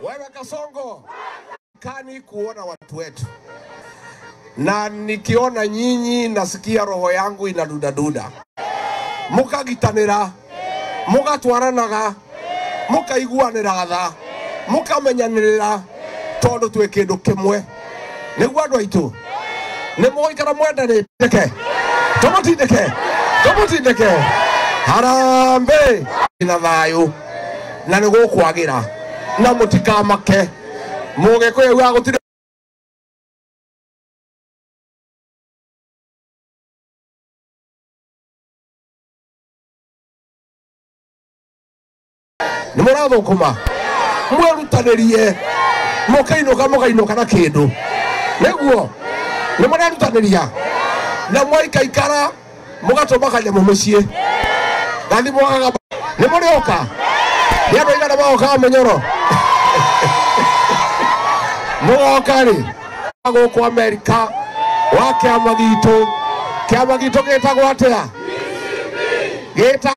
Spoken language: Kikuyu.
Wewe Kasongo, kani kuona watu wetu, na nikiona nyinyi nasikia roho yangu inadudaduda. Mukagitanira, mugatwaranaga, mukaiguanira tha, mukamenyanirira, tondu twi kindu kimwe. Niguo andu aitu ni mugaikara mwendanite, tumutindike, tumutindike. Harambee na thayu na nĩ gũkwagĩra na mũtikamake. Mũgĩkũyũ augaga gũtirĩ nĩ mũrathũkũma, mwĩrutanĩrie, mũkainũka, mũkainũka na kĩndũ. Nĩguo nĩ mũrerutanĩria na mwaikaikara mũgatũma kanyamũ mũciĩ. Gathi mwagaga nĩ mũrĩũka, nĩ andũ aigana magokaga mũnyoro mũgoka rĩ gũkũ Amerika wa kĩama gitũ. Kĩama gitũ gĩtagwo atĩa? Gĩta